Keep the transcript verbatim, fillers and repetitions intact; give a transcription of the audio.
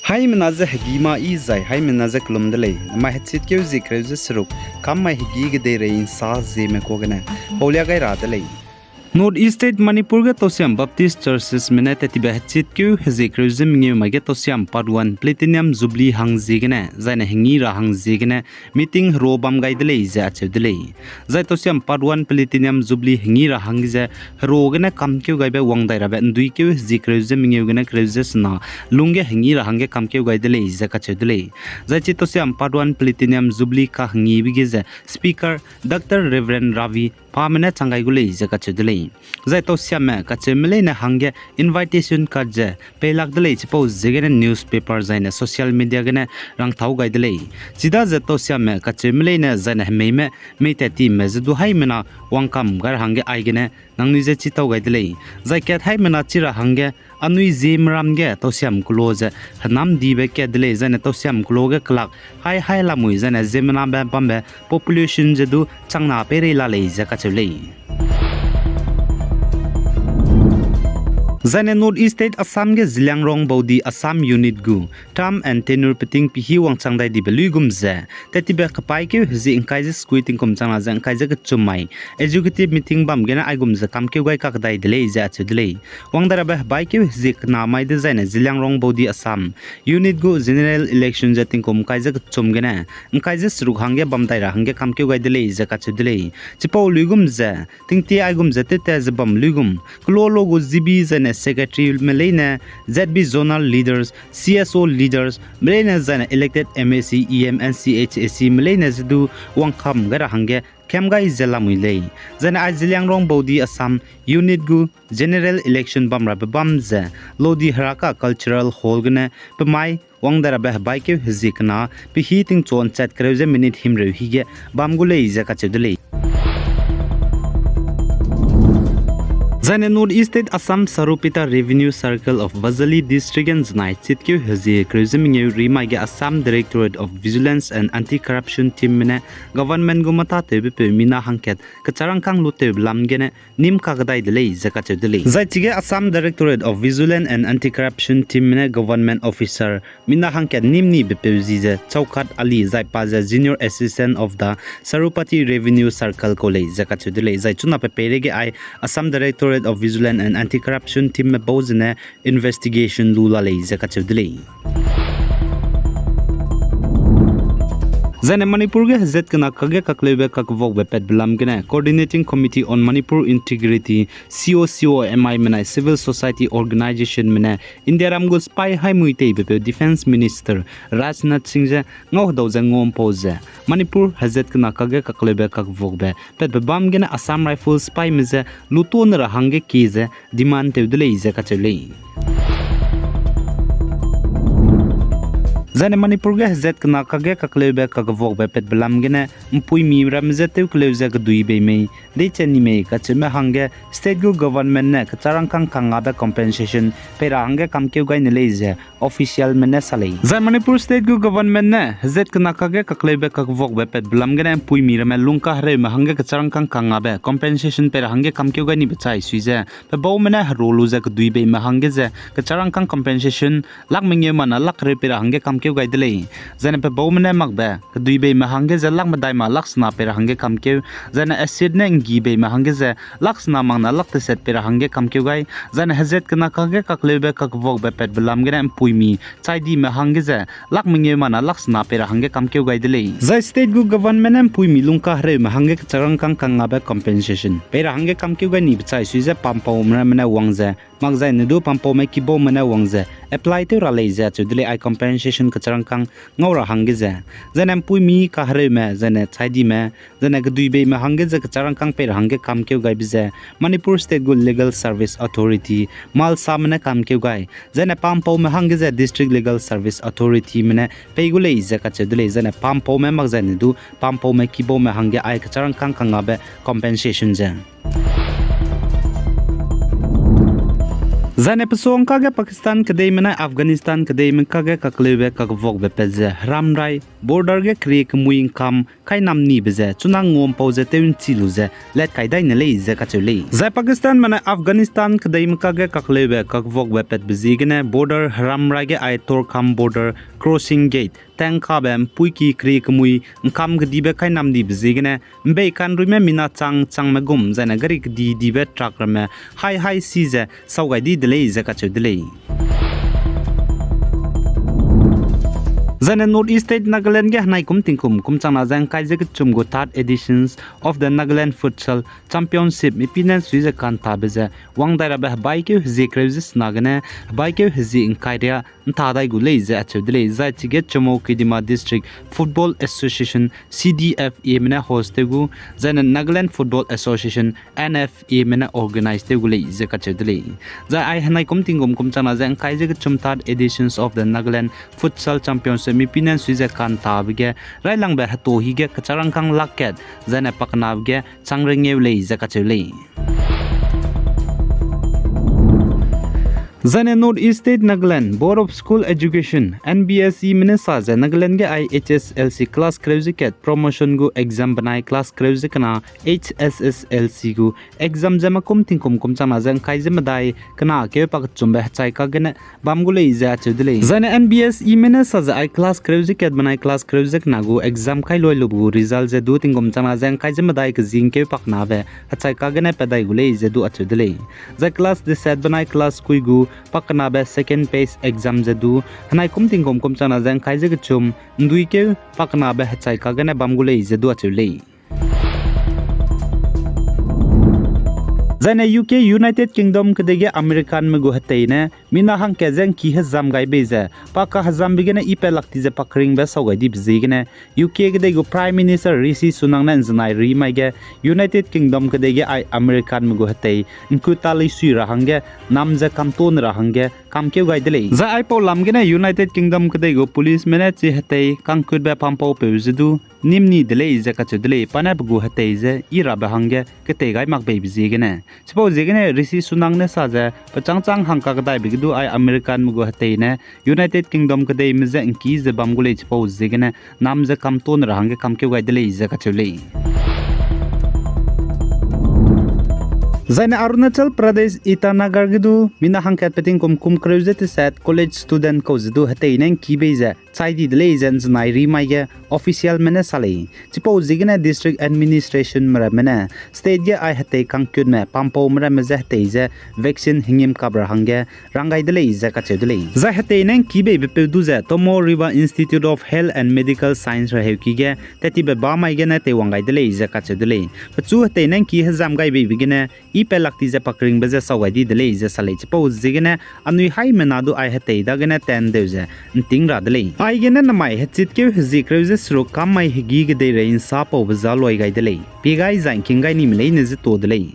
Haimena ze hegî ma yi zai haimena ze kelum de lei. Namai hechitkeu zie kereu ze seruk, kam mai hegî gedeirei ’nsa zieme kuâ gene paulia gai ra de lei. North East State Manipur ge Tausiam Baptist Churchesme ne tattibe hechitkeu hezie kereu ze mengeu mai ge Tausiam Part one Platinum Jubilee hang ziegene, zaine hengî ra hang ziegene, meeting herua bam gai de lei ze acheu de lei. Zai Tausiam Part one Platinum Jubilee hengî ra hangge ze herua gene kamkeu gaibe wang dai rabe ’nduikeu hezie kereu ze mengeu gene kereu ze sena, lungge hengî ra hangge kamkeu gai de lei ze kacheu de lei. Zai chi Tausiam Part one Platinum Jubilee kahengibe ge ze Speaker Doctor Reverend Ravi Pame ne chang gai gu lei ze kacheu de lei. Zai Tausiamme kacheume leine hangge invitation card ze peilak de lei chipau ziegene newspaper zaine social media gene rangtau gai de lei. Chidaze Tausiamme kacheume leine zaine hemeime, mei tattime ze du haimena wangkam gai ra hangge aigene nangnui je chitau gai de lei. Zai kat haimena chi ra hangge anui ziemme ram ge Tausiam keloa ze henamdibe kat de lei, zaine Tausiam keloa ge kelak hai hai lamui zaine ziemmenabe bambe population ze du changna peirei la lei ze kacheu lei. Zaine North East State Assam ge Zeliangrong Baudi Assam Unit gu term and tenure peting pehî wangchang dai dibe luigum ze, tattibe kepaîkeu hezie ’ngkai ze sekui tingkum changna ze ’ngkai ze kechum mai executive meeting bam gene aigum ze kamkeu gai kakdai de lei ze acheu de lei. Wang dai rabe hebaîkeu hezie kena mai dezaine Zeliangrong Baudi Assam Unit gu general election ze tingkum ’ngkai ze kechum gene ’ngkai ze seruk hangge bam dai ra hangge kamkeu gai de lei ze kacheu de lei. Chipau luigum ze, tingtie aigum ze tewtat ze bam luigum, keloa lo gu G B zaine secretaryme leine, Z B zonal leaders, C S O leaders me leine zaine elected M A C, E M and C H A Cme leine ze du wangkam gai ra hangge kam gai ze lamui lei. Zaine ai Zeliangrong Baudi Assam Unit gu general election bam rabe bam ze, Lodi Haraka Cultural Hall gene pemai wang dai rabe hebaîkeu hezie kena pehî tingchuan chat kereu ze minute himreu hige bam gu lei ze kacheu de lei. Zaine North East State Assam Sarupeta Revenue Circle of Bajali District ge ’nzenai chitkeu hezie kereu ze mengeu rimai ge Assam Directorate of Vigilance and Anti-Corruption teamme ne government gu mâtatewbepeu mina hangkat kecharangkâng lutewbe lam gene nîm kakdai de lei ze kacheu de lei. Zai chige Assam Directorate of Vigilance and Anti-Corruption teamme ne government officer mina hangkat nîm nibepeu zi ze Chaukat Ali zai pa ze Junior Assistant of the Sarupeta Revenue Circle kau lei ze kacheu de lei. Zai chuna pe peireige ai Assam Directorate of Vigilance and Anti-Corruption teamme bau zene investigation lu la lei ze kacheu de lei. Zaine Manipur ge hezat kena kakge kakleube kakvokbe patbe lam gene Coordinating Committee on Manipur Integrity, C O C O M I menai civil society organizationme ne Indiaram gu sipai haimui teibepeu Defence Minister Rajnath Singh je ngau hedau ze nguampau ze Manipur hezat kena kakge kakleube kakvokbe patbe bam gene Assam Rifles sipaime je lutone ra hangge kie ze demand tew de lei ze kacheu lei. Zaine Manipur ge hezat kena kakge kakleube kakvokbe patbe lam gene ’mpuimi ramme je tewkeleu ze keduibei mei, deiche ni mei kacheume hangge state gu government ne kecharangkâng kangngabe compensation pei ra hangge kamkeu gai ne lei ze officialme ne sa lei. Zai Manipur state gu government ne hezat kena kakge kakleube kakvokbe patbe lam gene ’mpuimi ramme lungkahereume hangge kecharangkâng kangngabe compensation pei ra hangge kamkeu gai nibe chai sui ze pebaume ne heru lu ze keduibeime hangge ze kecharangkâng compensation lak mengeu mana lak kereu pei ra hangge kamkeu gai de lei. Zaine pebaume ne makbe keduibeime hangge ze lak medai ma lak sena pei ra hangge kamkeu, zaine acid ne ’nggibeime hangge ze lak sena makna lak teset pei ra hangge kamkeu gai, zaine hezat kena kakge kakleube kakvokbe patbe lam gene ’mpuimi chaidime hangge ze lak mengeu mana lak sena pei ra hangge kamkeu gai de lei. Zai state gu government ne ’mpuimi lungkahereume hangge kecharangkâng kangngabe compensation pei ra hangge kamkeu gai nibe chai sui ze pampaume ramme ne wang ze, makzaine du pampaume kibaume ne wang ze apply tew ra lei ze acheu de lei ai compensation kecharangkâng ngau ra hangge ze. Zaine ’mpuimi kahereume, zaine chaidime, zaine keduibeime hangge ze kecharangkâng pei ra hangge kamkeu gaibe ze Manipur state gu Legal Service Authority, MALSAme ne kamkeu gai, zaine pampaume hangge ze District Legal Service Authorityme ne pei gu lei ze kacheu de lei. Zaine pampaume makzaine du pampaume kibaume hangge ai kecharangkâng kangngabe compensation ze Zaine pesuangkage Pakistan kedeime nai Afghanistan kedeime kage kakleube kakvokbe pat ze heramrai border ge kerie kemui ’ngkam kainam nibe ze chuna nguampau ze tew ’nchi lu ze let kai dai ne lei ze kacheu lei. Zai Pakistanme nai Afghanistan kedeime kage kakleube kakvokbe patbe ziegene border heramrai ge ai Torkham border crossing gate tangkabe ’mpuiki kerie kemui ’ngkam kedibe kainam dibe ziegene ’mbei kanruime mina chang changme gum zaine gari kedi dibe truck ramme hai hai si ze sau gai di de lei ze kacheu de lei. Zaine North East State Nagaland ge henai kum tingkum kum changna ze ’ngkai ze kechum gu third editions of the Nagaland Futsal Championship mipine sui ze kantabe ze wang dai rabe hebaikeu hezie kereu ze sena gene hebaikeu hezie ’ngkai ria ’nta dai gu lei ze acheu de lei. Zai chige Chümoukedima District Football Association, C D F Ame ne host tew gu, zaine Nagaland Football Association, N F Ame ne organize tew gu lei ze kacheu de lei. Zai ai henai kum tingkum kum changna ze ’ngkai ze kechum third editions of the Nagaland Futsal Championship mipine sui ze kantabe ge railangbe heto hi ge kecharangkang lak kat, zaine pakenabe ge chang rengeu lei ze kacheu lei. Zaine North East State Nagaland Board of School Education, N B S E me ne sa ze Nagaland ge ai H S L C class kereu ze kat promotion gu exam benai class kereu ze kena H S S L C gu exam ze mekum tingkum kum changna ze ’ngkai ze medai kena keu pakechumbe hechai kagene bam gu lei ze acheu de lei. Zaine N B S E me ne sa ze ai class kereu ze kat benai class kereu ze kena gu exam kai loi lube gu result ze du tingkum changna ze ’ngkai ze medai kezing keu pakenabe hechai kagene pat dai gu lei ze du acheu de lei. Zai class deset benai class kui gu pakenabe second phase exam ze du henai kum tingkum kum changna ze ’ngkai ze kechum ’nduikeu pakenabe hechai kagene bam gu lei ze du acheu lei. Zaine U K, United Kingdom kedei ge Americanme gu hetei ne mina hangkat ze ’ngki hezam gai bei ze pa kahezambe gene i pat lak ti ze pakeringbe sau gai dibe ziegene U K kedei gu Prime Minister Rishi Sunak ne ’nzenai ri mai ge United Kingdom kedei ge ai Americanme gu hetei ’ngkut ta leisui ra hangge nam ze kamtone ra hangge kamkeu gai de lei. Zai aipau lam gene United Kingdom kedei gu policeme ne chi hetei kangkutbe pampaupeu ze du nîm ni de lei ze kacheu de lei. Pa ne pe gu hetei ze i rabe hangge ketei gai mak beibe ziegene. Chipau ziegene Rishi Sunak ne sa ze pechângchâng hangkakdaibe ge du ai Americanme gu hetei ne United Kingdom kedeime je ’ngki ze bam gu lei chipau ziegene nam ze kamtone ra hangge kamkeu gai de lei ze kacheu lei. Zaine Arunachal Pradesh Itanagar ge du mina hangkat peting kum kum kereu ze tesat college student kau ze du hetei ne ’ngki bei ze chai di de lei ze ’nzenai ri mai ge officialme ne sa lei. Chipau ziegene district administrationme ramme ne state ge ai hetei kangkutme pampaume ramme je hetei ze vaccine hengîm kap ra hangge rang gai de lei ze kacheu de lei. Zai hetei ne ’ngki beibe peu du ze Tomo Riba Institute of Health and Medical Science reheuki ge tat tibe ba mai gene teiwang gai de lei ze kacheu de lei. Pechu hetei ne ’ngki hezam gai beibe gene i pat lak ti ze pakeringbe je sau gai di de lei ze sa lei. Chipau ziegene anui haimena du ai hetei dagene tandeu ze ’nting ra de lei. Aigene namai hechitkeu hezie kereu ze seruk kam mai hegî kedeirei ’nsapaube za luai gai de lei. Pie gai zai ’ngking gai nime leine ze to de lei.